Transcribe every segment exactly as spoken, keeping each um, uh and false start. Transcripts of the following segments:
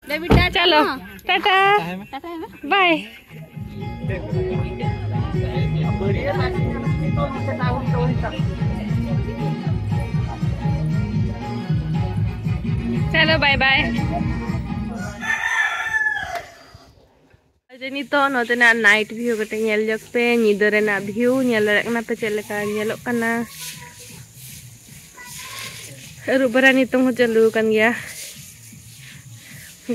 ले बेटा, चलो, टाटा, बाय। चलो, बाय बाय। ᱡᱮ ᱱᱤᱛᱚᱜ ᱱᱚᱛᱮᱱᱟᱜ ᱱᱟᱭᱤᱴ ᱵᱷᱤᱭᱩ ᱠᱟᱹᱴᱤᱡ ᱧᱮᱞ ᱡᱚᱝ ᱯᱮ, ᱧᱤᱫᱟᱹ ᱨᱮᱱᱟᱜ ᱵᱷᱤᱭᱩ ᱧᱮᱞ ᱫᱟᱲᱮᱭᱟᱜ ᱠᱟᱱᱟ ᱯᱮ ᱪᱮᱫ ᱞᱮᱠᱟ ᱧᱮᱞᱚᱜ ᱠᱟᱱᱟ᱾ ᱟᱹᱨᱩᱵ ᱵᱟᱲᱟ ᱱᱤᱛᱚᱝ ᱦᱚᱸ ᱪᱟᱹᱞᱩ ᱟᱠᱟᱱ ᱜᱮᱭᱟ,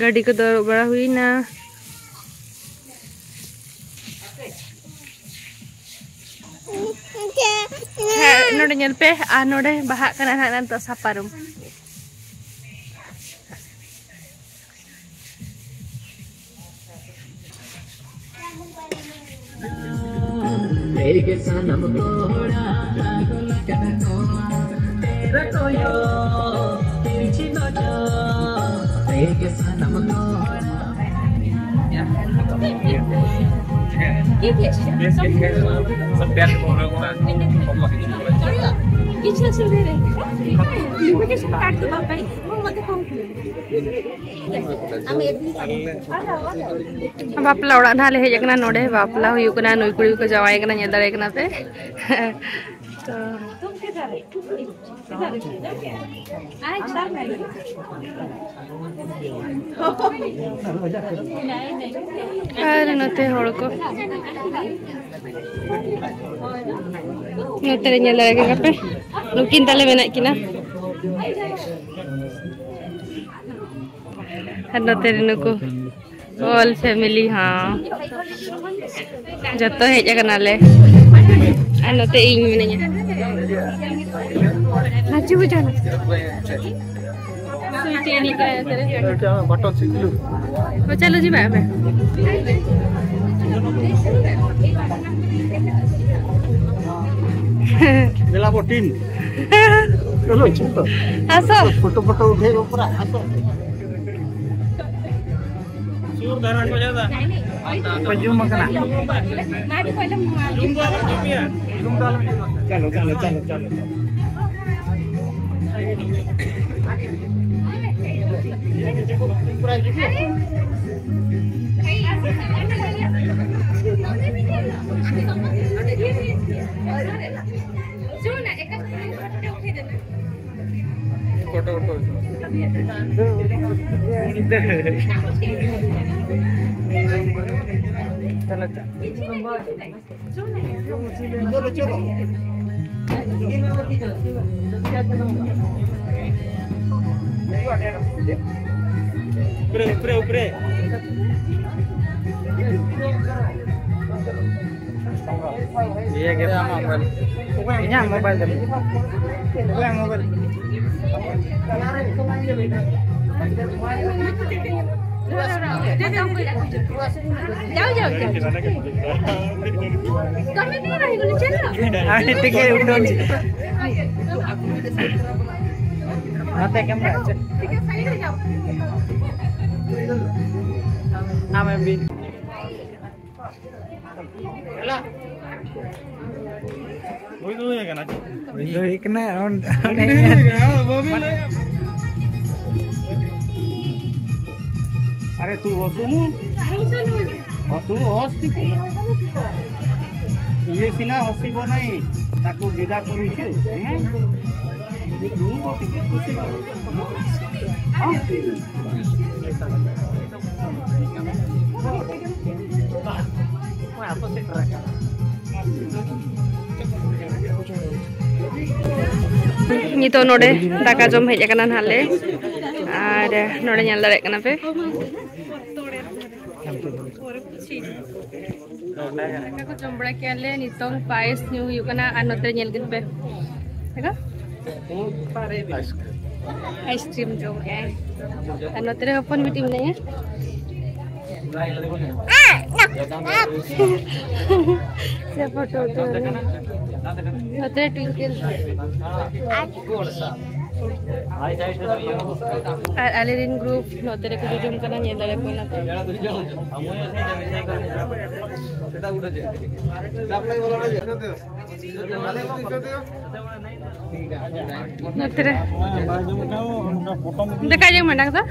ᱜᱟᱹᱰᱤ ᱠᱚᱫᱚ ᱟᱹᱨᱩᱵ ᱵᱟᱲᱟ ᱦᱩᱭᱱᱟ᱾ ᱦᱮᱸ, ᱱᱚᱰᱮ ᱧᱮᱞ ᱯᱮ, ᱟᱨ ᱱᱚᱰᱮ ᱵᱟᱦᱟᱜ ᱠᱟᱱᱟ ᱱᱟᱦᱟᱜ ᱱᱤᱛᱚᱜ ᱥᱟᱯᱟᱨᱩᱢ᱾ ᱛᱮᱜᱮ ᱥᱟᱱᱟᱢ ᱠᱚ ᱦᱚᱲᱟ ᱟᱬᱜᱚ ᱞᱟᱜᱟᱜ ᱠᱚ, ᱛᱮᱨᱟ ᱠᱚᱭᱚᱜ ᱛᱤᱨᱪᱷᱤ ᱱᱚᱡᱚᱨ, ᱛᱮᱜᱮ ᱥᱟᱱᱟᱢ ᱠᱚ ᱦᱚᱲᱟ᱾ ᱵᱟᱯᱞᱟ ᱚᱲᱟᱜ ᱱᱟᱦᱟᱜ ᱞᱮ ᱦᱮᱡ ᱟᱠᱟᱱᱟ᱾ ᱱᱚᱰᱮ ᱵᱟᱯᱞᱟ ᱦᱩᱭᱩᱜ ᱠᱟᱱᱟ, ᱱᱩᱭ ᱠᱩᱲᱤ ᱠᱚ ᱡᱟᱶᱟᱭ ᱠᱟᱱᱟ, ᱧᱮᱞ ᱫᱟᱲᱮᱭᱟᱜ ᱠᱟᱱᱟ ᱯᱮ᱾ ᱛᱚ ᱟᱨ ᱱᱚᱛᱮ ᱦᱚᱲ ᱠᱚ, ᱱᱚᱛᱮ ᱨᱮ ᱧᱮᱞ ᱫᱟᱲᱮᱭᱟᱜ ᱠᱟᱱᱟ ᱯᱮ, ᱱᱩᱠᱤᱱ ᱛᱟᱞᱮ ᱢᱮᱱᱟᱜ ᱠᱤᱱᱟ᱾ ᱟᱨ ᱱᱚᱛᱮ ᱨᱮ ᱱᱩᱠᱩ ᱚᱞ ᱯᱷᱮᱢᱤᱞᱤ ᱦᱚᱸ ᱡᱚᱛᱚ ᱦᱮᱡ ᱟᱠᱟᱱᱟᱞᱮ᱾ ᱟᱨ ᱱᱚᱛᱮ ᱤᱧ ᱢᱤᱱᱟᱹᱧᱟ᱾ ᱱᱟᱪᱩ ᱵᱩᱡᱷᱟᱹᱣ ᱱᱟ᱾ ᱥᱩᱭᱴᱤ ᱮᱱᱮᱡ ᱠᱟᱱᱟ ᱱᱚᱛᱮ ᱨᱮ᱾ ᱵᱟᱴᱚᱱ ᱥᱤᱠᱞᱩ᱾ ᱚ, ᱪᱟᱞᱩ ᱡᱤᱵᱟ ᱟᱯᱮ᱾ ᱫᱮᱞᱟ ᱵᱚ ᱴᱤᱢ᱾ ᱪᱚᱞᱚ, ᱪᱚᱞᱚ᱾ ᱟᱥᱚ᱾ ᱯᱷᱳᱴᱳ, ᱯᱷᱳᱴᱳ ᱩᱴᱷᱟᱹᱭ ᱵᱚ ᱯᱩᱨᱟ, ᱟᱥᱚ᱾ ᱥᱩᱨ ᱫᱷᱟᱨᱟ ᱠᱚ ᱡᱟᱫᱟ᱾ ᱯᱟᱹᱡᱩᱢ ᱟᱠᱟᱱᱟ᱾ ᱪᱚᱞᱚ, ᱪᱚᱞᱚ, ᱪᱚᱞᱚ, ᱪᱚᱞᱚ᱾ फोटो उठो। चलो, चलो। ऊपरे, ऊपरे, ऊपरे। ᱤᱧᱟᱹᱜ ᱢᱳᱵᱟᱭᱤᱞ ᱫᱚ᱾ ᱚᱠᱚᱭᱟᱜ ᱢᱳᱵᱟᱭᱤᱞ? ᱡᱟᱣ, ᱡᱟᱣ, ᱡᱟᱣ᱾ ᱛᱚᱢᱮ ᱫᱤᱱ ᱨᱮ ᱜᱩᱞᱤ ᱪᱮᱫ? ᱟᱨ ᱴᱷᱤᱠ ᱜᱮ, ᱩᱰᱩᱝ ᱪᱮᱫ? ᱱᱚᱛᱮ ᱠᱮᱢᱨᱟ ᱪᱮᱫ? ᱟᱢᱮᱢ ᱵᱤᱱ᱾ ᱦᱩᱭ ᱫᱚ ᱦᱩᱭ ᱟᱠᱟᱱᱟ᱾ ᱦᱩᱭ ᱫᱚ ᱦᱩᱭ ᱟᱠᱟᱱᱟ, ᱚᱱ-, ᱚᱱᱮ ᱟᱨᱮ, ᱛᱩ ᱦᱚᱥᱩᱱᱩ᱾ ᱦᱚᱥᱩᱱᱩ, ᱦᱚᱥ ᱛᱤᱠᱩ᱾ ᱤᱭᱟᱹ ᱥᱤᱱᱟ ᱦᱚᱥᱤ ᱵᱚᱱᱟᱭ, ᱛᱟᱠᱩ ᱜᱮᱫᱟ ᱠᱚ ᱨᱩᱪᱩ᱾ ᱦᱮᱸ? ᱱᱤᱛᱚᱜ ᱱᱚᱰᱮ ᱫᱟᱠᱟ ᱡᱚᱢ ᱦᱮᱡ ᱟᱠᱟᱱᱟ ᱱᱟᱦᱟᱜ ᱞᱮ, ᱟᱨ ᱱᱚᱰᱮ ᱧᱮᱞ ᱫᱟᱲᱮᱭᱟᱜ ᱠᱟᱱᱟ ᱯᱮ᱾ ᱫᱟᱠᱟ ᱠᱚ ᱡᱚᱢ ᱵᱟᱲᱟ ᱠᱮᱜᱼᱟ ᱞᱮ, ᱱᱤᱛᱚᱝ ᱯᱟᱭᱮᱥ ᱧᱩ ᱦᱩᱭᱩᱜ ᱠᱟᱱᱟ᱾ ᱟᱨ ᱱᱚᱛᱮ ᱧᱮᱞ ᱠᱮᱫ ᱯᱮ, ᱫᱮᱠᱷᱚ, ᱟᱭᱤᱥᱠᱨᱤᱢ ᱡᱚᱢᱮᱜᱼᱟᱭ᱾ ᱟᱨ ᱱᱚᱛᱮ ᱨᱮ ᱦᱚᱯᱚᱱ ᱵᱤᱴᱤ ᱢᱮᱱᱟᱭᱟ᱾ ᱥᱮ ᱯᱷᱳᱴᱳ ᱩᱴᱷᱟᱹᱣ ᱨᱮ᱾ ᱱᱚᱛᱮ ᱨᱮ ᱴᱩᱭᱠᱮᱞ᱾ ᱟᱨ ᱟᱞᱮ ᱨᱮᱱ ᱜᱨᱩᱯ ᱱᱚᱛᱮ ᱨᱮᱠᱚ ᱡᱚᱡᱚᱢ ᱠᱟᱱᱟ, ᱧᱮᱞ ᱫᱟᱲᱮᱭᱟᱠᱚ ᱠᱟᱱᱟ ᱯᱮ᱾ ᱱᱚᱛᱮ ᱨᱮ ᱫᱟᱠᱟ ᱡᱚᱢ ᱢᱟᱲᱟᱝ ᱫᱚ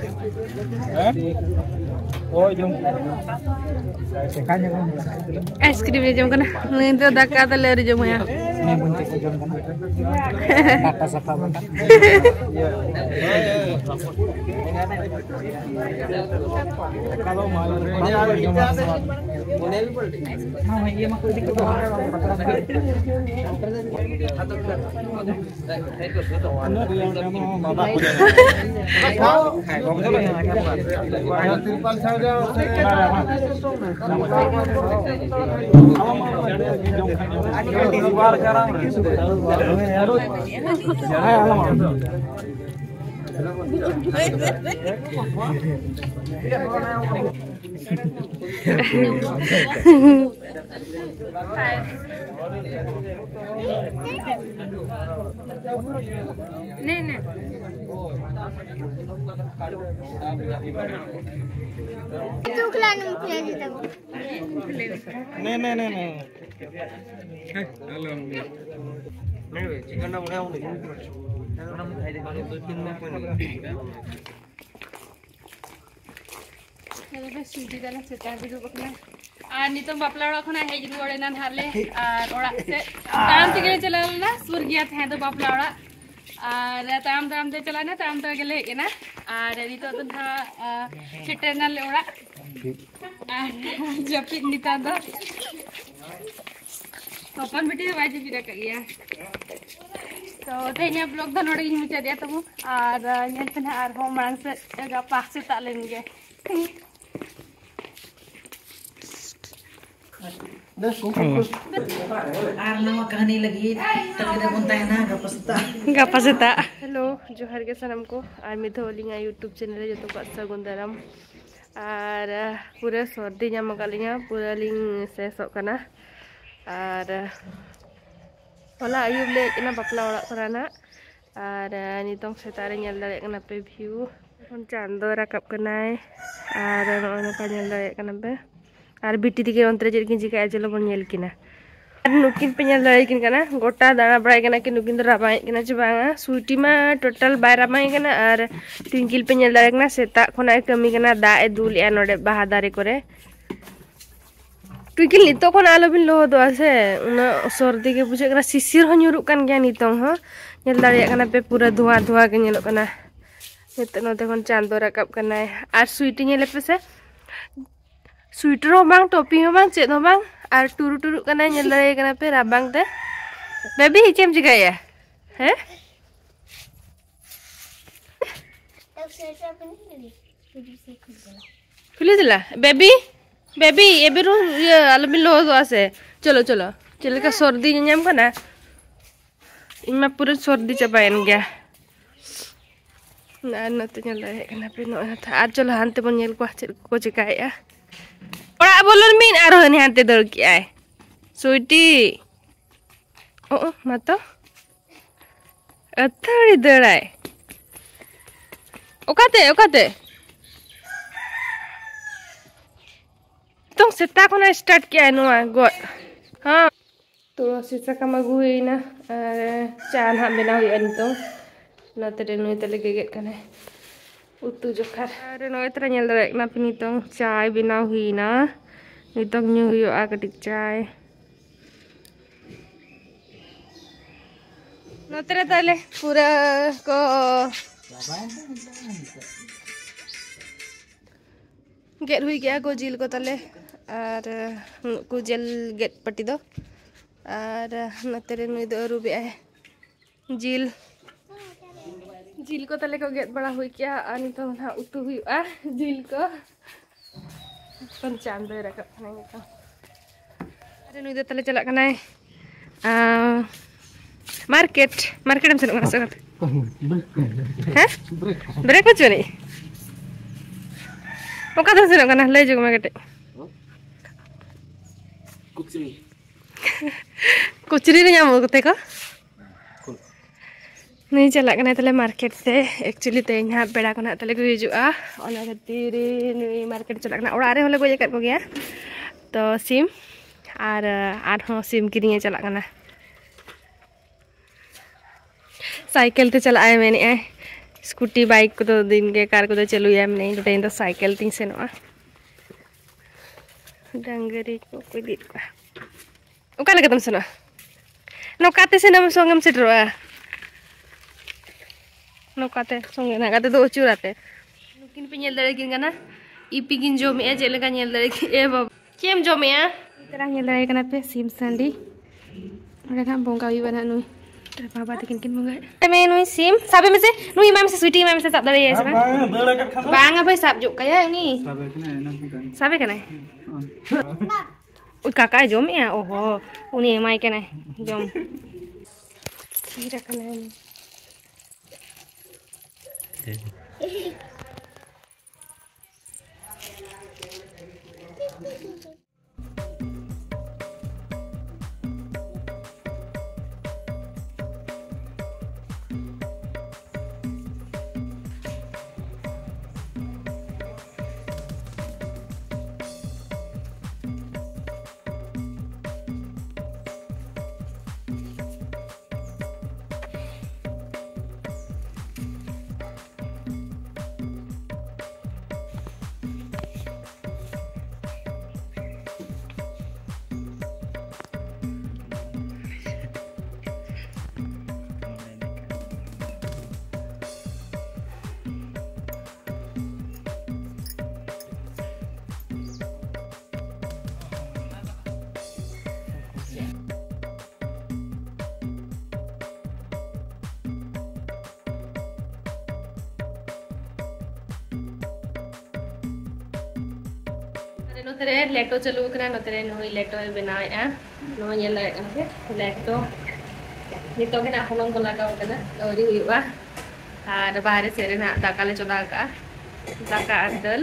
ᱟᱭᱤᱥᱠᱨᱤᱢ ᱞᱮ ᱡᱚᱢ ᱠᱟᱱᱟ᱾ ᱱᱩᱭ ᱫᱚ ᱫᱟᱠᱟ ᱫᱚᱞᱮ ᱟᱹᱣᱨᱤ ᱡᱚᱢᱟᱭᱟ᱾ ᱰᱟᱴᱟ ᱥᱟᱯᱷᱟ ᱵᱟᱝ᱾ नहीं, नहीं, नहीं, नहीं। ᱥᱩᱡᱤ ᱫᱟᱞᱮ ᱥᱮᱛᱟᱜ ᱨᱮ ᱫᱩᱲᱩᱵ ᱟᱠᱟᱱᱟ᱾ ᱟᱨ ᱱᱤᱛᱚᱝ ᱵᱟᱯᱞᱟ ᱚᱲᱟᱜ ᱠᱷᱚᱱᱟᱜ ᱦᱮᱡ ᱨᱩᱣᱟᱹᱲ ᱮᱱᱟ ᱱᱟᱦᱟᱜ ᱞᱮ᱾ ᱟᱨ ᱚᱲᱟᱜ ᱥᱮᱫ ᱛᱟᱲᱟᱢ ᱛᱮᱜᱮ ᱞᱮ ᱪᱟᱞᱟᱣ ᱞᱮᱱᱟ, ᱥᱩᱨ ᱜᱮᱭᱟ ᱛᱟᱦᱮᱸ ᱫᱚ ᱵᱟᱯᱞᱟ ᱚᱲᱟᱜ᱾ ᱟᱨ ᱛᱟᱲᱟᱢ ᱛᱟᱲᱟᱢ ᱛᱮ ᱪᱟᱞᱟᱣ ᱮᱱᱟ, ᱛᱟᱲᱟᱢ ᱛᱮᱜᱮ ᱞᱮ ᱦᱮᱡ ᱮᱱᱟ᱾ ᱟᱨ ᱱᱤᱛᱚᱜ ᱫᱚ ᱱᱟᱦᱟᱜ, ᱟ, ᱥᱮᱴᱮᱨ ᱮᱱᱟᱞᱮ ᱚᱲᱟᱜ᱾ ᱟᱨ ᱡᱟᱹᱯᱤᱫ ᱱᱮᱛᱟᱨ ᱫᱚ᱾ ᱦᱚᱯᱚᱱ ᱵᱤᱴᱤ ᱦᱚᱸ ᱵᱟᱭ ᱡᱟᱹᱯᱤᱫ ᱟᱠᱟᱫ ᱜᱮᱭᱟ᱾ ᱛᱚ ᱛᱮᱦᱮᱧᱟᱜ ᱵᱞᱚᱜ ᱫᱚ ᱱᱚᱰᱮ ᱜᱤᱧ ᱢᱩᱪᱟᱹᱫᱮᱜᱼᱟ ᱛᱟᱵᱚ᱾ ᱟᱨ ᱧᱮᱞ ᱯᱮ ᱱᱟᱦᱟᱜ ᱟᱨᱦᱚᱸ ᱢᱟᱲᱟᱝ ᱥᱮᱫ ᱜᱟᱯᱟ ᱥᱮᱛᱟᱜ ᱞᱮᱱ ᱜᱮ᱾ ᱟᱨ ᱱᱟᱣᱟ ᱠᱟᱹᱦᱱᱤ ᱞᱟᱹᱜᱤᱫ ᱛᱟᱺᱜᱤ ᱨᱮᱵᱚᱱ ᱛᱟᱦᱮᱱᱟ ᱜᱟᱯᱟ ᱥᱮᱛᱟᱜ᱾ ᱜᱟᱯᱟ ᱥᱮᱛᱟᱜ᱾ ᱦᱮᱞᱳ, ᱡᱚᱦᱟᱨ ᱜᱮ ᱥᱟᱱᱟᱢ ᱠᱚ᱾ ᱟᱨ ᱢᱤᱫ ᱫᱷᱟᱣ ᱟᱹᱞᱤᱧᱟᱜ YouTube ᱪᱮᱱᱮᱞ ᱨᱮ ᱡᱚᱛᱚ ᱠᱚᱣᱟᱜ ᱥᱟᱹᱜᱩᱱ ᱫᱟᱨᱟᱢ᱾ ᱟᱨ ᱯᱩᱨᱟᱹ ᱥᱚᱨᱫᱤ ᱧᱟᱢ ᱟᱠᱟᱫ ᱞᱤᱧᱟ, ᱯᱩᱨᱟᱹ ᱞᱤᱧ ᱥᱮᱥᱚᱜ ᱠᱟᱱᱟ᱾ ᱟᱨ ᱦᱚᱞᱟ ᱟᱹᱭᱩᱵ ᱞᱮ ᱦᱮᱡ ᱮᱱᱟ ᱵᱟᱯᱞᱟ ᱚᱲᱟᱜ ᱠᱷᱚᱱᱟᱜ ᱱᱟᱜ᱾ ᱟᱨ ᱱᱤᱛᱚᱝ ᱥᱮᱛᱟᱜ ᱨᱮ ᱧᱮᱞ ᱫᱟᱲᱮᱭᱟᱜ ᱠᱟᱱᱟ ᱯᱮ ᱵᱷᱤᱭᱩ, ᱮᱠᱷᱚᱱ ᱪᱟᱸᱫᱚ ᱨᱟᱠᱟᱵ ᱠᱟᱱᱟᱭ᱾ ᱟᱨ ᱱᱚᱜᱼᱚᱭ ᱱᱚᱝᱠᱟ ᱧᱮᱞ ᱫᱟᱲᱮᱭᱟᱜ ᱠᱟᱱᱟ ᱯᱮ᱾ ᱟᱨ ᱵᱤᱴᱤ ᱛᱟᱹᱠᱤᱱ ᱚᱱᱛᱮ ᱨᱮ ᱪᱮᱫ ᱠᱤᱱ ᱪᱤᱠᱟᱹᱭᱟ, ᱪᱚᱞᱚ ᱵᱚᱱ ᱧᱮᱞ ᱠᱤᱱᱟ᱾ ᱟᱨ ᱱᱩᱠᱤᱱ ᱯᱮ ᱧᱮᱞ ᱫᱟᱲᱮᱭᱟᱠᱤᱱ ᱠᱟᱱᱟ, ᱜᱚᱴᱟ ᱫᱟᱬᱟ ᱵᱟᱲᱟᱭ ᱠᱟᱱᱟ ᱠᱤᱱ᱾ ᱱᱩᱠᱤᱱ ᱫᱚ ᱨᱟᱵᱟᱝ ᱮᱫ ᱠᱤᱱᱟ ᱪᱮ ᱵᱟᱝᱟ? ᱥᱩᱭᱴᱤ ᱢᱟ ᱴᱳᱴᱟᱞ ᱵᱟᱭ ᱨᱟᱵᱟᱝ ᱮᱫ ᱠᱟᱱᱟ᱾ ᱟᱨ ᱴᱩᱭᱤᱝᱠᱤᱞ ᱯᱮ ᱧᱮᱞ ᱫᱟᱲᱮᱭᱟᱜ ᱠᱟᱱᱟ, ᱥᱮᱛᱟᱜ ᱠᱷᱚᱱᱟᱜ ᱮ ᱠᱟᱹᱢᱤ ᱠᱟᱱᱟ, ᱫᱟᱜ ᱮ ᱫᱩᱞᱮᱜᱼᱟ ᱱᱚᱰᱮ ᱵᱟᱦᱟ ᱫᱟᱨᱮ ᱠᱚᱨᱮ᱾ ᱴᱩᱭᱠᱤᱞ, ᱱᱤᱛᱚᱜ ᱠᱷᱚᱱ ᱟᱞᱚᱵᱤᱱ ᱞᱚᱦᱚᱫᱚᱜᱼᱟ ᱥᱮ, ᱩᱱᱟᱹᱜ ᱥᱚᱨᱫᱤ ᱜᱮ ᱵᱩᱡᱷᱟᱹᱜ ᱠᱟᱱᱟ᱾ ᱥᱤᱥᱤᱨ ᱦᱚᱸ ᱧᱩᱨᱩᱜ ᱠᱟᱱ ᱜᱮᱭᱟ ᱱᱤᱛᱚᱝ ᱦᱚᱸ, ᱧᱮᱞ ᱫᱟᱲᱮᱭᱟᱜ ᱠᱟᱱᱟ ᱯᱮ, ᱯᱩᱨᱟᱹ ᱫᱷᱩᱣᱟ ᱫᱷᱩᱣᱟ ᱜᱮ ᱧᱮᱞᱚᱜ ᱠᱟᱱᱟ᱾ ᱱᱤᱛᱚᱜ ᱱᱚᱛᱮ ᱠᱷᱚᱱ ᱪᱟᱸᱫᱚ ᱨᱟᱠᱟᱵ ᱠᱟᱱᱟᱭ᱾ ᱟᱨ ᱥᱩᱭᱴᱤ ᱧᱮᱞᱮ ᱯᱮ ᱥᱮ, ᱥᱩᱭᱴᱟᱨ ᱦᱚᱸ ᱵᱟᱝ, ᱴᱳᱯᱤ ᱦᱚᱸ ᱵᱟᱝ, ᱪᱮᱫ ᱦᱚᱸ ᱵᱟᱝ, ᱟᱨ ᱴᱩᱨᱩ ᱴᱩᱨᱩᱜ ᱠᱟᱱᱟᱭ, ᱧᱮᱞ ᱫᱟᱲᱮᱭᱟᱭ ᱠᱟᱱᱟ ᱯᱮ ᱨᱟᱵᱟᱝ ᱛᱮ᱾ ᱵᱮᱵᱤ, ᱪᱮᱫ ᱮᱢ ᱪᱤᱠᱟᱹᱭᱮᱫᱼᱟ? ᱦᱮᱸ? ᱠᱷᱩᱞᱤ ᱫᱤᱞᱟ, ᱵᱮᱵᱤ, ᱵᱮᱵᱤ, ᱮᱵᱮᱨᱩ ᱤᱭᱟᱹ ᱟᱞᱚᱵᱤᱱ ᱞᱚᱦᱚᱫᱚᱜᱼᱟ ᱥᱮ᱾ ᱪᱚᱞᱚ, ᱪᱚᱞᱚ, ᱪᱮᱫ ᱞᱮᱠᱟ ᱥᱚᱨᱫᱤ ᱧᱟᱧᱟᱢ ᱠᱟᱱᱟ᱾ ᱤᱧ ᱢᱟ ᱯᱩᱨᱟᱹ ᱥᱚᱨᱫᱤ ᱪᱟᱵᱟᱭᱮᱱ ᱜᱮᱭᱟ᱾ ᱟᱨ ᱱᱚᱛᱮ ᱧᱮᱞ ᱫᱟᱲᱮᱭᱟᱜ ᱠᱟᱱᱟ ᱯᱮ, ᱱᱚᱜᱼᱚᱭ ᱱᱚᱛᱮ᱾ ᱟᱨ ᱪᱚᱞᱚ ᱦᱟᱱᱛᱮ ᱵᱚᱱ ᱧᱮᱞ ᱠᱚᱣᱟ ᱪᱮᱫ ᱠᱚᱠᱚ ᱪᱮᱠᱟᱭᱮᱫᱼᱟ᱾ ᱚᱲᱟᱜ ᱵᱚᱞᱚᱱ ᱢᱤᱫ ᱟᱨᱦᱚᱸ ᱦᱟᱹᱱᱤ ᱦᱟᱱᱛᱮ ᱫᱟᱹᱲ ᱠᱮᱜᱼᱟᱭ᱾ ᱥᱩᱭᱴᱤ᱾ ᱚ, ᱚ, ᱢᱟ ᱛᱚ᱾ ᱟᱹᱛᱷᱟᱹᱲᱤ ᱫᱟᱹᱲᱟᱭ᱾ ᱚᱠᱟᱛᱮ, ᱚᱠᱟᱛᱮ? ᱱᱤᱛᱚᱝ ᱥᱮᱛᱟᱜ ᱠᱷᱚᱱᱟᱜ ᱥᱴᱟᱨᱴ ᱠᱮᱜᱼᱟᱭ ᱱᱚᱣᱟ ᱜᱚᱡ᱾ ᱦᱚᱸ᱾ ᱛᱩᱞᱥᱤ ᱥᱟᱠᱟᱢ ᱟᱹᱜᱩ ᱦᱩᱭᱱᱟ, ᱟᱨ ᱪᱟ ᱱᱟᱦᱟᱜ ᱵᱮᱱᱟᱣ ᱦᱩᱭᱩᱜᱼᱟ ᱱᱤᱛᱚᱝ᱾ ᱱᱚᱛᱮ ᱨᱮ ᱱᱩᱭ ᱛᱟᱞᱮ ᱜᱮᱜᱮᱫ ᱠᱟᱱᱟᱭ ᱩᱛᱩ ᱡᱚᱠᱷᱟᱨ᱾ ᱟᱨ ᱱᱚᱜᱼᱚᱭ ᱛᱚᱨᱟ ᱧᱮᱞ ᱫᱟᱲᱮᱭᱟᱜ ᱠᱟᱱᱟ ᱯᱮ, ᱱᱤᱛᱚᱝ ᱪᱟᱭ ᱵᱮᱱᱟᱣ ᱦᱩᱭᱱᱟ᱾ ᱱᱤᱛᱚᱝ ᱧᱩ ᱦᱩᱭᱩᱜᱼᱟ ᱠᱟᱹᱴᱤᱡ ᱪᱟᱭ᱾ ᱱᱚᱛᱮ ᱨᱮ ᱛᱟᱦᱞᱮ ᱯᱩᱨᱟᱹ ᱠᱚ ᱜᱮᱫ ᱦᱩᱭ ᱠᱮᱜᱼᱟ ᱠᱚ ᱡᱤᱞ ᱠᱚ ᱛᱟᱞᱮ, ᱟᱨ ᱱᱩᱠᱩ ᱡᱤᱞ ᱜᱮᱫ ᱯᱟᱹᱴᱤ ᱫᱚ, ᱟᱨ ᱱᱚᱛᱮ ᱨᱮ ᱱᱩᱭ ᱫᱚ ᱟᱹᱨᱩᱵᱮᱜᱼᱟᱭ ᱡᱤᱞ᱾ ᱡᱤᱞ ᱠᱚ ᱛᱟᱞᱮ ᱠᱚ ᱜᱮᱫ ᱵᱟᱲᱟ ᱦᱩᱭ ᱠᱮᱜᱼᱟ, ᱟᱨ ᱱᱤᱛᱚᱝ ᱱᱟᱦᱟᱜ ᱩᱛᱩ ᱦᱩᱭᱩᱜᱼᱟ ᱡᱤᱞ ᱠᱚ᱾ ᱮᱠᱷᱚᱱ ᱪᱟᱸᱫᱚᱭ ᱨᱟᱠᱟᱵ ᱠᱟᱱᱟ ᱱᱤᱛᱚᱝ᱾ ᱟᱨ ᱱᱩᱭ ᱫᱚ ᱛᱟᱞᱮ ᱪᱟᱞᱟᱜ ᱠᱟᱱᱟᱭ, ᱟᱸ, ᱢᱟᱨᱠᱮᱴ᱾ ᱢᱟᱨᱠᱮᱴ ᱮᱢ ᱥᱮᱱᱚᱜ ᱠᱟᱱᱟ ᱥᱮ ᱚᱠᱟᱛᱮ? ᱦᱮᱸ? ᱵᱨᱮᱠ ᱠᱚ ᱪᱚᱱᱤᱡ? ᱚᱠᱟ ᱛᱮᱢ ᱥᱮᱱᱚᱜ ᱠᱟᱱᱟ? ᱞᱟᱹᱭ ᱡᱚᱝ ᱢᱮ ᱠᱟᱹᱴᱤᱡ᱾ ᱠᱩᱪᱨᱤ᱾ ᱠᱩᱪᱨᱤ ᱨᱮ ᱧᱟᱢᱚᱜ ᱠᱚᱛᱮ ᱠᱚ? ᱠᱩᱞ᱾ ᱱᱩᱭ ᱪᱟᱞᱟᱜ ᱠᱟᱱᱟᱭ ᱛᱟᱞᱮ ᱢᱟᱨᱠᱮᱴ ᱛᱮ᱾ ᱮᱠᱪᱩᱭᱮᱞᱤ ᱛᱮᱦᱮᱧ ᱦᱟᱸᱜ ᱯᱮᱲᱟ ᱠᱚ ᱱᱟᱦᱟᱜ ᱛᱟᱞᱮ ᱠᱚ ᱦᱤᱡᱩᱜᱼᱟ, ᱚᱱᱟ ᱠᱷᱟᱹᱛᱤᱨ ᱱᱩᱭ ᱢᱟᱨᱠᱮᱴ ᱪᱟᱞᱟᱜ ᱠᱟᱱᱟ᱾ ᱚᱲᱟᱜ ᱨᱮᱦᱚᱸ ᱞᱮ ᱜᱚᱡ ᱟᱠᱟᱫ ᱠᱚᱜᱮᱭᱟ᱾ ᱛᱚ ᱥᱤᱢ ᱟᱨ ᱟᱨᱦᱚᱸ ᱥᱤᱢ ᱠᱤᱨᱤᱧᱮ ᱪᱟᱞᱟᱜ ᱠᱟᱱᱟ᱾ ᱥᱟᱭᱠᱮᱞ ᱛᱮ ᱪᱟᱞᱟᱜ ᱟᱭ ᱢᱮᱱᱮᱫᱼᱟᱭ, ᱥᱠᱩᱴᱤ ᱵᱟᱭᱤᱠ ᱠᱚᱫᱚ ᱫᱤᱱ ᱜᱮ, ᱠᱟᱨ ᱠᱚᱫᱚ ᱪᱟᱹᱞᱩᱭᱟᱭ ᱢᱮᱱᱮᱫᱼᱟᱭ, ᱤᱧ ᱫᱚ ᱛᱮᱦᱮᱧ ᱫᱚ ᱥᱟᱭᱠᱮᱞ ᱛᱤᱧ ᱥᱮᱱᱚᱜᱼᱟ᱾ ᱰᱟᱝᱨᱤ ᱠᱚ ᱠᱚ ᱤᱫᱤᱭᱮᱫ ᱠᱚᱣᱟ᱾ ᱚᱠᱟ ᱞᱮᱠᱟᱛᱮᱢ ᱥᱮᱱᱚᱜᱼᱟ? ᱱᱚᱝᱠᱟᱛᱮ ᱥᱮᱱᱚᱜ ᱥᱚᱸᱜᱮᱢ ᱥᱮᱴᱮᱨᱚᱜᱼᱟ᱾ ᱱᱚᱝᱠᱟᱛᱮ ᱥᱚᱸᱜᱮ ᱱᱟᱜ ᱜᱟᱛᱮ ᱫᱚ ᱟᱹᱪᱩᱨᱟᱛᱮ᱾ ᱱᱩᱠᱤᱱ ᱯᱮ ᱧᱮᱞ ᱫᱟᱲᱮᱭᱟᱠᱤᱱ ᱠᱟᱱᱟ, ᱤᱯᱤ ᱠᱤᱱ ᱡᱚᱢᱮᱜᱼᱟ᱾ ᱪᱮᱫ ᱞᱮᱠᱟ ᱧᱮᱞ ᱫᱟᱲᱮᱭᱟᱠᱤᱱ? ᱮ ᱵᱟᱵᱟ, ᱪᱮᱫ ᱮᱢ ᱡᱚᱢᱮᱜᱼᱟ? ᱛᱟᱨᱟ ᱧᱮᱞ ᱫᱟᱲᱮᱭᱟᱭ ᱠᱟᱱᱟ ᱯᱮ ᱥᱤᱢ ᱥᱟᱺᱰᱤ᱾ ᱚᱸᱰᱮ ᱱᱟᱜ ᱵᱚᱸᱜᱟ ᱦᱩᱭᱩᱜᱼᱟ ᱱᱟᱜ ᱱᱩᱭ᱾ ᱵᱟᱵᱟ ᱛᱟᱹᱠᱤᱱ ᱠᱤᱱ ᱵᱚᱸᱜᱟᱭᱮᱫ᱾ ᱢᱮ ᱱᱩᱭ ᱥᱤᱢ, ᱥᱟᱵᱮ ᱢᱮᱥᱮ, ᱱᱩᱭ ᱮᱢᱟᱭ ᱢᱮᱥᱮ, ᱥᱩᱭᱴᱤ ᱮᱢᱟᱭ ᱢᱮᱥᱮ, ᱥᱟᱵ ᱫᱟᱲᱮᱭᱟᱭ ᱥᱮ ᱵᱟᱝ? ᱵᱟᱝ, ᱫᱟᱹᱲ ᱟᱠᱟᱫ ᱠᱷᱟᱱ ᱫᱚ᱾ ᱵᱟᱝᱟ ᱵᱷᱟᱹᱭ, ᱥᱟᱵ ᱡᱚᱜ ᱠᱟᱭᱟ ᱩᱱᱤ᱾ ᱥᱟᱵᱮ ᱠᱟᱱᱟᱭ, ᱮᱱᱟᱝ ᱠᱷᱚᱱ᱾ ᱥᱟᱵᱮ ᱠᱟᱱᱟᱭ? ᱦᱩᱸ᱾ ᱩᱭ, ᱠᱟᱠᱟᱭ ᱡᱚᱢᱮᱜᱼᱟ? ᱚᱦᱚ, ᱩᱱᱤ ᱮᱢᱟᱭ ᱠᱟᱱᱟᱭ ᱡᱚᱢ᱾ ᱛᱷᱤᱨ ᱟᱠᱟᱱᱟᱭ᱾ ᱟᱨ ᱱᱚᱛᱮ ᱨᱮ ᱞᱮᱴᱚ ᱪᱟᱹᱞᱩ ᱟᱠᱟᱱᱟ, ᱱᱚᱛᱮ ᱨᱮ ᱱᱩᱭ ᱞᱮᱴᱚᱭ ᱵᱮᱱᱟᱣᱮᱫᱼᱟ᱾ ᱱᱚᱣᱟ ᱧᱮᱞ ᱫᱟᱲᱮᱭᱟᱜ ᱠᱟᱱᱟ ᱯᱮ, ᱞᱮᱴᱚ᱾ ᱱᱤᱛᱚᱜ ᱜᱮ ᱱᱟᱜ ᱦᱚᱞᱚᱝ ᱠᱚ ᱞᱟᱜᱟᱣ ᱠᱟᱱᱟ, ᱟᱹᱣᱨᱤ ᱦᱩᱭᱩᱜᱼᱟ᱾ ᱟᱨ ᱵᱟᱦᱨᱮ ᱥᱮᱫ ᱨᱮ ᱱᱟᱜ ᱫᱟᱠᱟ ᱞᱮ ᱪᱚᱸᱫᱟ ᱟᱠᱟᱫᱼᱟ, ᱫᱟᱠᱟ ᱟᱨ ᱫᱟᱹᱞ᱾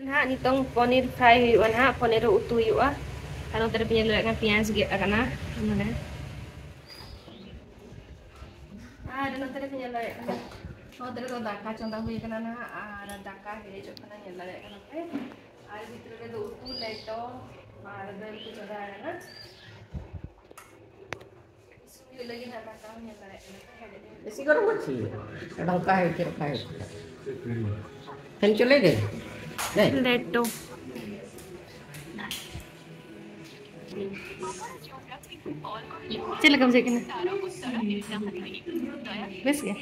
ᱱᱟᱦᱟᱜ ᱱᱤᱛᱚᱝ ᱯᱚᱱᱤᱨ ᱯᱷᱨᱟᱭ ᱦᱩᱭᱩᱜᱼᱟ, ᱱᱟᱦᱟᱜ ᱯᱚᱱᱤᱨ ᱩᱛᱩ ᱦᱩᱭᱩᱜᱼᱟ᱾ ᱟᱨ ᱱᱚᱛᱮ ᱨᱮ ᱯᱮ ᱧᱮᱞ ᱫᱟᱲᱮᱭᱟᱜ ᱠᱟᱱᱟ, ᱯᱮᱸᱭᱟᱡᱽ ᱜᱮᱫ ᱟᱠᱟᱱᱟ ᱱᱚᱰᱮ᱾ ᱟᱨ ᱱᱚᱛᱮ ᱨᱮ ᱧᱮᱞ ᱫᱟᱲᱮᱭᱟᱜ ᱠᱟᱱᱟ, ᱱᱚᱛᱮ ᱨᱮᱫᱚ ᱫᱟᱠᱟ ᱪᱚᱸᱫᱟ ᱦᱩᱭ ᱟᱠᱟᱱᱟ ᱱᱟᱦᱟᱜ, ᱟᱨ ᱫᱟᱠᱟ ᱦᱮᱰᱮᱡᱚᱜ ᱠᱟᱱᱟ, ᱧᱮᱞ ᱫᱟᱲᱮᱭᱟᱜ ᱠᱟᱱᱟ ᱯᱮ᱾ ᱟᱨ ᱵᱷᱤᱛᱨᱤ ᱨᱮᱫᱚ ᱩᱛᱩ, ᱞᱮᱴᱚ ᱟᱨ ᱫᱟᱹᱞ ᱠᱚ ᱪᱚᱸᱫᱟ ᱟᱠᱟᱱᱟ᱾ ᱤᱥᱤᱱ ᱦᱩᱭᱩᱜ ᱞᱟᱹᱜᱤᱫ ᱱᱟᱦᱟᱜ ᱫᱟᱠᱟ ᱦᱚᱸ ᱧᱮᱞ ᱫᱟᱲᱮᱭᱟᱜ ᱠᱟᱱᱟ ᱯᱮ, ᱦᱮᱰᱮᱡ ᱦᱩᱭᱩᱜ ᱞᱟᱹᱜᱤᱫ᱾ ᱵᱮᱥᱤ ᱜᱚᱨᱚᱢ ᱦᱚᱪᱪᱷᱮ, ᱰᱷᱟᱝᱠᱟ ᱦᱮ ᱠᱮ ᱨᱟᱠᱷᱟ ᱦᱮ᱾ ᱯᱷᱮᱱ ᱪᱚᱞᱮ ᱫᱮ᱾ ᱞᱮᱴᱚ᱾ ᱪᱮᱫ ᱞᱮᱠᱟ ᱵᱩᱡᱷᱟᱹᱜ ᱠᱟᱱᱟ? ᱵᱮᱥ ᱜᱮ?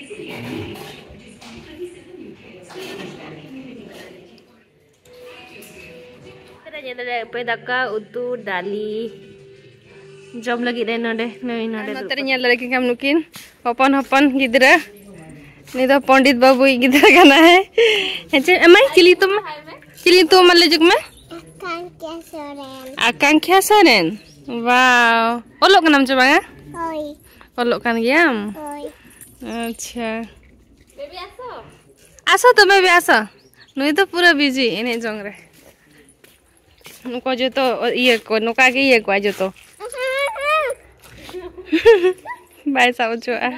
ᱧᱮᱞ ᱫᱟᱲᱮᱭᱟᱜ ᱯᱮ, ᱫᱟᱠᱟ, ᱩᱛᱩ, ᱰᱟᱞᱤ ᱡᱚᱢ ᱞᱟᱹᱜᱤᱫ ᱨᱮ ᱱᱚᱰᱮ, ᱱᱩᱭ ᱱᱚᱰᱮ ᱟᱨ ᱱᱚᱛᱮ ᱨᱮ ᱫᱩᱲᱩᱵ ᱧᱮᱞ ᱫᱟᱲᱮ ᱠᱤᱱ ᱠᱷᱟᱱ ᱱᱩᱠᱤᱱ ᱦᱚᱯᱚᱱ ᱦᱚᱯᱚᱱ ᱜᱤᱫᱽᱨᱟᱹ᱾ ᱩᱱᱤ ᱫᱚ ᱯᱚᱱᱰᱤᱛ ᱵᱟᱹᱵᱩᱭᱤᱡ ᱜᱤᱫᱽᱨᱟᱹ ᱠᱟᱱᱟᱭ᱾ ᱦᱮᱸ ᱪᱮ, ᱮᱢᱟᱭ, ᱪᱤᱞᱤ ᱧᱩᱛᱩᱢ? ᱪᱤᱞᱤ ᱧᱩᱛᱩᱢ ᱢᱟ ᱞᱟᱹᱭ ᱡᱩᱜᱽ ᱢᱮ? ᱟᱠᱟᱝᱠᱷᱟ ᱥᱚᱨᱮᱱ᱾ ᱟᱠᱟᱝᱠᱷᱟ ᱥᱚᱨᱮᱱ? ᱵᱟᱣ᱾ ᱚᱞᱚᱜ ᱠᱟᱱᱟᱢ ᱪᱮ ᱵᱟᱝᱟ? ᱦᱳᱭ᱾ ᱚᱞᱚᱜ ᱠᱟᱱ ᱜᱮᱭᱟᱢ? ᱦᱳᱭ᱾ ᱟᱪᱪᱷᱟ᱾ ᱵᱮᱵᱤ ᱟᱥᱚ᱾ ᱟᱥᱚ ᱛᱚ ᱵᱮᱵᱤ ᱟᱥᱚ᱾ ᱱᱩᱭ ᱫᱚ ᱯᱩᱨᱟᱹ ᱵᱤᱡᱤ ᱮᱱᱮᱡ ᱡᱚᱝ ᱨᱮ᱾ ᱱᱩᱠᱩ ᱡᱚᱛᱚ ᱤᱭᱟᱹ ᱠᱚ, ᱱᱚᱝᱠᱟ ᱜᱮ ᱤᱭᱟᱹ ᱠᱚᱣᱟ ᱡᱚᱛᱚ᱾ ᱵᱟᱭ ᱥᱟᱵ ᱦᱚᱪᱚᱣᱟᱜᱼᱟ᱾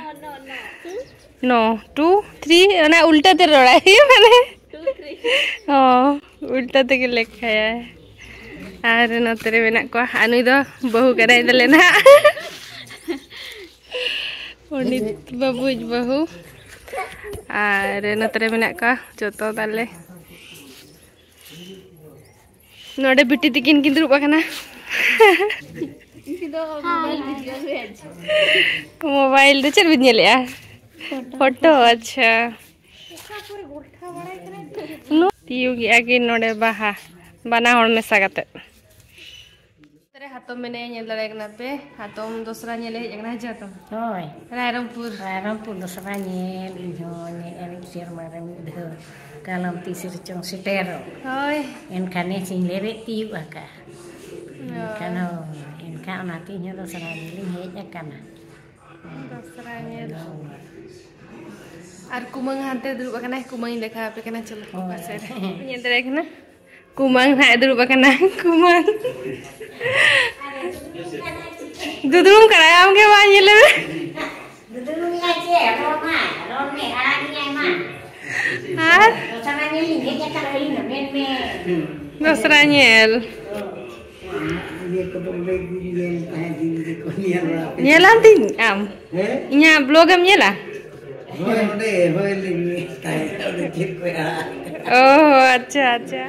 ᱱᱚ, ᱴᱩ, ᱛᱷᱨᱤ, ᱚᱱᱟ ᱩᱞᱴᱟᱹ ᱛᱮ ᱨᱚᱲᱟᱭ ᱦᱩᱭᱩᱜ ᱢᱟᱱᱮ᱾ ᱦᱚᱸ, ᱩᱞᱴᱟᱹ ᱛᱮᱜᱮ ᱞᱮᱠᱷᱟᱭᱟᱭ᱾ ᱟᱨ ᱱᱚᱛᱮ ᱨᱮ ᱢᱮᱱᱟᱜ ᱠᱚᱣᱟ, ᱟᱨ ᱱᱩᱭ ᱫᱚ ᱵᱟᱹᱦᱩ ᱠᱟᱱᱟᱭ ᱛᱟᱞᱮ ᱱᱟᱦᱟᱜ᱾ ᱯᱚᱱᱰᱤᱛ ᱵᱟᱹᱵᱩᱭᱤᱡ ᱵᱟᱹᱦᱩ᱾ ᱟᱨ ᱱᱚᱛᱮ ᱨᱮ ᱢᱮᱱᱟᱜ ᱠᱚᱣᱟ ᱡᱚᱛᱚ ᱛᱟᱞᱮ᱾ ᱱᱚᱰᱮ ᱵᱤᱴᱤ ᱛᱤᱠᱤᱱ ᱠᱤᱱ ᱫᱩᱲᱩᱵ ᱟᱠᱟᱱᱟ᱾ ᱢᱳᱵᱟᱭᱤᱞ ᱫᱚ ᱪᱮᱫ ᱵᱤᱱ ᱧᱮᱞᱮᱜᱼᱟ? ᱯᱷᱳᱴᱳ, ᱟᱪᱪᱷᱟ᱾ ᱛᱤᱭᱩᱜᱮᱜᱼᱟ ᱠᱤᱱ ᱱᱚᱰᱮ ᱵᱟᱦᱟ, ᱵᱟᱱᱟ ᱦᱚᱲ ᱢᱮᱥᱟ ᱠᱟᱛᱮ᱾ ᱱᱚᱛᱮ ᱨᱮ ᱦᱟᱛᱚᱢ ᱢᱮᱱᱟᱭᱟ, ᱧᱮᱞ ᱫᱟᱲᱮᱭᱟᱜ ᱠᱟᱱᱟ ᱯᱮ᱾ ᱦᱟᱛᱚᱢ ᱫᱚᱥᱨᱟ ᱧᱮᱞᱮ ᱦᱮᱡ ᱟᱠᱟᱱᱟ, ᱦᱮᱸ ᱪᱮ ᱦᱟᱛᱚᱢ? ᱦᱳᱭ᱾ ᱨᱟᱭᱨᱚᱝᱯᱩᱨ᱾ ᱨᱟᱭᱨᱚᱝᱯᱩᱨ ᱫᱚᱥᱨᱟ ᱧᱮᱞ, ᱤᱧ ᱦᱚᱸ ᱧᱮᱞ ᱥᱮᱨᱢᱟ ᱨᱮ ᱢᱤᱫ ᱫᱷᱟᱣ, ᱠᱟᱞᱚᱢ ᱛᱤᱥ ᱨᱮᱪᱚᱝ ᱥᱮᱴᱮᱨᱚᱜ᱾ ᱦᱳᱭ᱾ ᱮᱱᱠᱷᱟᱱ ᱱᱮᱥ ᱤᱧ ᱞᱮᱵᱮᱫ ᱛᱤᱭᱩᱜ ᱟᱠᱟᱫᱼᱟ᱾ ᱮᱱᱠᱷᱟᱱ ᱦᱳᱭ᱾ ᱦᱳᱭ, ᱮᱱᱠᱷᱟᱱ ᱚᱱᱟᱛᱮ ᱤᱧ ᱦᱚᱸ ᱫᱚᱥᱨᱟ ᱧᱮᱞᱤᱧ ᱦᱮᱡ ᱟᱠᱟᱱᱟ᱾ ᱫᱚᱥᱨᱟ ᱧᱮᱞ᱾ ᱟᱨ ᱠᱩᱢᱟᱹᱝ ᱦᱟᱱᱛᱮ ᱫᱩᱲᱩᱵ ᱟᱠᱟᱱᱟᱭ, ᱠᱩᱢᱟᱹᱝ ᱤᱧ ᱫᱮᱠᱷᱟᱣ ᱟᱯᱮ ᱠᱟᱱᱟ, ᱪᱮᱫ ᱞᱮᱠᱟ ᱦᱳᱭ᱾ ᱚᱠᱟ ᱥᱮᱫ ᱨᱮ᱾ ᱧᱮᱞ ᱫᱟᱲᱮᱭᱟᱭ ᱠᱟᱱᱟ? ᱠᱩᱢᱟᱹᱝ ᱦᱟᱸᱜ ᱮ ᱫᱩᱲᱩᱵ ᱟᱠᱟᱱᱟ, ᱠᱩᱢᱟᱹᱝ᱾ ᱫᱩᱫᱩᱲᱩᱢ ᱠᱟᱱᱟᱭ, ᱟᱢ ᱜᱮ ᱢᱟ ᱧᱮᱞᱮ ᱢᱮ᱾ ᱫᱩᱲᱩᱵ ᱢᱮᱭᱟ ᱪᱮ? ᱨᱚᱲ ᱢᱟ, ᱨᱚᱲ ᱢᱮ, ᱟᱲᱟᱝ ᱢᱮᱭᱟᱭ ᱢᱟ᱾ ᱟᱨ? ᱫᱚᱥᱨᱟ ᱧᱮᱞ ᱤᱧ ᱦᱮᱡ ᱟᱠᱟᱱᱟ, ᱟᱹᱞᱤᱧ ᱦᱚᱸ ᱢᱮᱱ ᱢᱮ᱾ ᱫᱚᱥᱨᱟ ᱧᱮᱞ᱾ ᱤᱭᱟᱹ ᱠᱚᱫᱚ ᱚᱸᱰᱮ ᱜᱮ ᱧᱮᱞ ᱛᱟᱦᱮᱸ, ᱫᱤᱱ ᱜᱮᱠᱚ ᱧᱮᱞ ᱵᱟᱲᱟ ᱠᱮᱫ᱾ ᱧᱮᱞᱟᱢ ᱛᱤᱧ ᱟᱢ? ᱦᱮᱸ? ᱤᱧᱟᱹᱜ vlog ᱮᱢ ᱧᱮᱞᱟ? ᱦᱳᱭ, ᱚᱸᱰᱮ, ᱦᱳᱭ, ᱞᱤᱧ ᱛᱟᱦᱮᱸ, ᱚᱸᱰᱮ ᱪᱮᱫ ᱠᱚ ᱮᱲᱟᱜ᱾ ᱚ, ᱟᱪᱪᱷᱟ, ᱟᱪᱪᱷᱟ᱾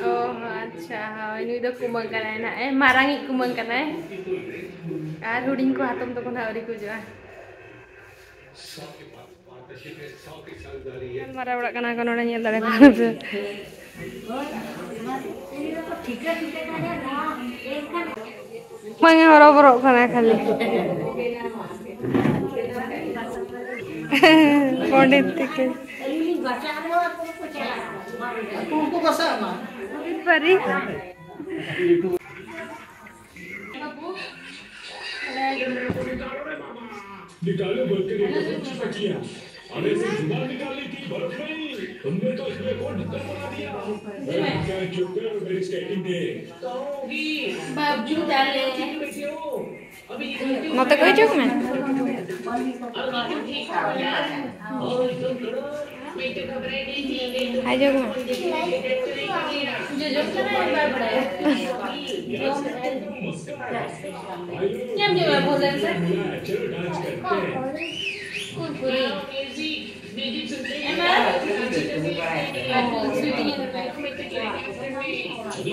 ᱚ, ᱟᱪᱪᱷᱟ, ᱦᱳᱭ, ᱱᱩᱭ ᱫᱚ ᱠᱩᱢᱟᱹᱝ ᱠᱟᱱᱟᱭ ᱱᱟᱦᱟᱜ, ᱮ, ᱢᱟᱨᱟᱝᱤᱡ ᱠᱩᱢᱟᱹᱝ ᱠᱟᱱᱟᱭ᱾ ᱟᱨ ᱦᱩᱰᱤᱧ ᱠᱚ ᱦᱟᱛᱚᱢ ᱛᱟᱠᱚ ᱱᱟᱦᱟᱜ ᱟᱹᱣᱨᱤ ᱠᱚ ᱦᱤᱡᱩᱜᱼᱟ᱾ ᱜᱟᱞᱢᱟᱨᱟᱣ ᱵᱟᱲᱟᱜ ᱠᱟᱱᱟ ᱠᱚ ᱱᱚᱰᱮ, ᱧᱮᱞ ᱫᱟᱲᱮ ᱠᱚ ᱠᱟᱱᱟ ᱯᱮ᱾ ᱵᱟᱝ ᱮ ᱦᱚᱨᱚᱵᱚᱨᱚᱜ ᱠᱟᱱᱟ ᱠᱷᱟᱹᱞᱤ᱾ ᱯᱚᱱᱰᱤᱛ ᱛᱤᱠᱤᱱ᱾ ᱯᱟᱹᱨᱤ᱾ निकालो बर्तन को, चिपचिया। अरे, सिर्फ जुबान निकालनी थी, बर्फ नहीं। तुमने तो इसमें को ढक्कन बना दिया। मैं क्या जोकर और मेरी स्केटिंग दे। बाबू डाले। अभी ये ᱱᱚᱛᱮ ᱠᱚ ᱦᱤᱡᱩᱜ ᱢᱮ᱾ ᱦᱤᱡᱩᱜ ᱢᱮ᱾ ᱪᱮᱫ ᱮᱢ ᱡᱚᱢᱟ ᱵᱷᱳᱡᱚᱱ ᱥᱮ? ᱠᱩᱨᱠᱩᱨᱤ᱾ ᱮᱢᱟ?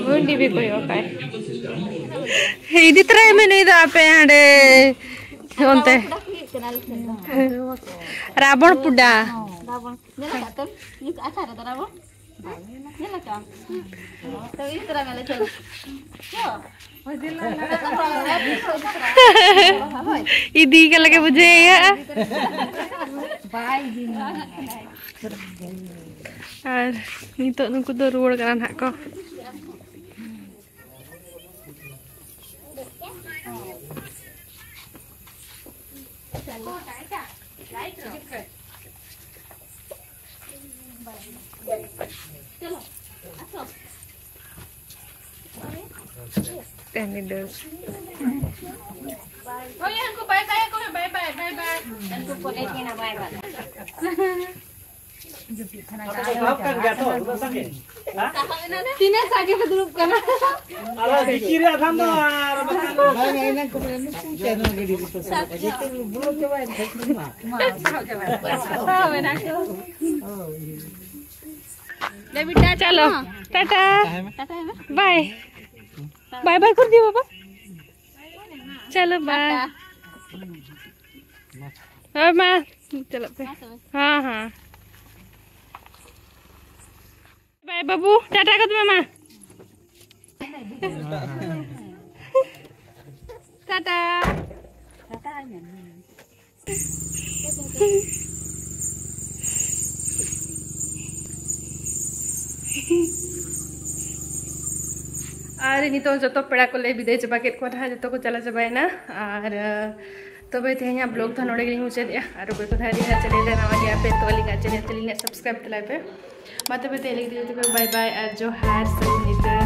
ᱦᱳᱭ, ᱴᱤᱵᱷᱤ ᱠᱚᱭᱚᱜ ᱠᱟᱭ᱾ ᱤᱫᱤ ᱛᱚᱨᱟᱭ ᱢᱮ ᱱᱩᱭ ᱫᱚ ᱟᱯᱮ ᱦᱟᱸᱰᱮ, ᱚᱱᱛᱮ᱾ ᱨᱟᱵᱚᱬ ᱯᱩᱰᱟ᱾ ᱨᱟᱵᱚᱬ, ᱧᱮᱞ ᱟᱠᱟᱫ ᱛᱮᱢ? ᱟᱪᱪᱷᱟ, ᱨᱮ ᱫᱚ ᱨᱟᱵᱚᱬ᱾ ᱧᱮᱞ ᱟᱠᱟᱫ? ᱛᱚ, ᱤᱫᱤ ᱛᱚᱨᱟ ᱢᱮ, ᱞᱮ, ᱪᱚᱞᱚ᱾ ᱪᱚ᱾ ᱤᱫᱤ ᱠᱟᱜ ᱞᱮᱠᱟ ᱵᱩᱡᱷᱟᱹᱣᱮᱭᱟ᱾ ᱟᱨ ᱱᱤᱛᱚᱜ ᱱᱩᱠᱩ ᱫᱚ ᱨᱩᱣᱟᱹᱲ ᱠᱟᱱᱟ ᱱᱟᱦᱟᱜ ᱠᱚ᱾ ᱛᱮᱦᱮᱧ ᱫᱚ ᱦᱳᱭ, ᱩᱱᱠᱩ ᱵᱟᱭ ᱵᱟᱭ ᱠᱚ, ᱵᱟᱭ ᱵᱟᱭ, ᱵᱟᱭ ᱵᱟᱭ᱾ ᱩᱱᱠᱩ ᱠᱚ ᱞᱟᱹᱭ ᱠᱤᱱᱟ ᱵᱟᱭ ᱵᱟᱭ᱾ ᱟᱯᱮ ᱫᱚ ᱥᱟᱦᱚᱵ ᱠᱟᱱ ᱜᱮᱭᱟ ᱛᱚ, ᱩᱱᱟᱹᱜ ᱥᱟᱸᱜᱮ? ᱦᱮᱸ? ᱛᱤᱱᱟᱹᱜ ᱥᱟᱸᱜᱮ ᱯᱮ ᱫᱩᱲᱩᱵ ᱠᱟᱱᱟ? ᱟᱨ ᱵᱷᱤᱛᱤᱨ ᱨᱮ ᱟᱫᱷᱟᱢ ᱫᱚ ᱟᱨ ᱵᱟᱠᱷᱟᱱ ᱫᱚ ᱵᱟᱝ, ᱮᱱᱟᱝ ᱠᱚ ᱢᱮᱱᱟ, ᱱᱩᱠᱩ ᱪᱮᱫ ᱱᱚᱣᱟ ᱜᱟᱹᱰᱤ ᱨᱮᱠᱚ ᱥᱟᱵ ᱠᱟᱜᱼᱟ? ᱡᱚᱛᱚ ᱵᱚᱞᱚ ᱪᱟᱵᱟᱭᱮᱱ ᱠᱷᱟᱡ ᱢᱟ᱾ ᱢᱟ, ᱥᱟᱵ ᱪᱟᱵᱟᱭᱮᱱ᱾ ᱥᱟᱵ ᱮᱱᱟ ᱠᱚ᱾ ᱦᱳᱭ᱾ ᱫᱮᱵᱤᱴᱟ, ᱪᱚᱞᱚ᱾ ᱴᱟᱴᱟ᱾ ᱴᱟᱴᱟ ᱦᱮᱸ᱾ ᱵᱟᱭ᱾ ᱵᱟᱭ ᱵᱟᱭ ᱠᱚᱨ ᱫᱤᱭᱟ ᱵᱟᱵᱟ᱾ ᱪᱚᱞᱚ ᱵᱟᱭ᱾ ᱴᱟᱴᱟ᱾ ᱦᱳᱭ ᱢᱟ, ᱪᱟᱞᱟᱜ ᱯᱮ᱾ ᱢᱟ ᱛᱚᱵᱮ᱾ ᱦᱮᱸ, ᱦᱮᱸ᱾ ᱵᱟᱭ ᱵᱟᱹᱵᱩ, ᱴᱟᱴᱟ ᱠᱚᱫᱚ ᱢᱟ᱾ ᱴᱟᱴᱟ᱾ ᱟᱨ ᱱᱤᱛᱚᱜ ᱡᱚᱛᱚ ᱯᱮᱲᱟ ᱠᱚᱞᱮ ᱵᱤᱫᱟᱹᱭ ᱪᱟᱵᱟ ᱠᱮᱫ ᱠᱚᱣᱟ ᱱᱟᱦᱟᱜ, ᱡᱚᱛᱚ ᱠᱚ ᱪᱟᱞᱟᱣ ᱪᱟᱵᱟᱭᱮᱱᱟ᱾ ᱟᱨ ᱛᱚᱵᱮ ᱛᱮᱦᱮᱧᱟᱜ vlog ᱫᱚ ᱱᱚᱰᱮ ᱜᱮᱞᱤᱧ ᱢᱩᱪᱟᱹᱫᱮᱜᱼᱟ᱾ ᱟᱨ ᱚᱠᱚᱭ ᱠᱚ ᱱᱟᱦᱟᱜ ᱟᱹᱞᱤᱧᱟᱜ channel ᱨᱮ ᱱᱟᱣᱟ ᱜᱮᱭᱟ ᱯᱮ, ᱛᱚ ᱟᱹᱞᱤᱧᱟᱜ channel ᱛᱟᱹᱞᱤᱧ ᱦᱟᱸᱜ subscribe ᱛᱟᱞᱟᱭ ᱯᱮ᱾ ᱢᱟ ᱛᱚᱵᱮ ᱛᱮᱦᱮᱧ ᱞᱟᱹᱜᱤᱫ ᱫᱚ ᱡᱚᱛᱚ ᱠᱚ bye bye ᱟᱨ ᱡᱚᱦᱟᱨ, ᱥᱟᱹᱜᱩᱱ ᱧᱤᱫᱟᱹ᱾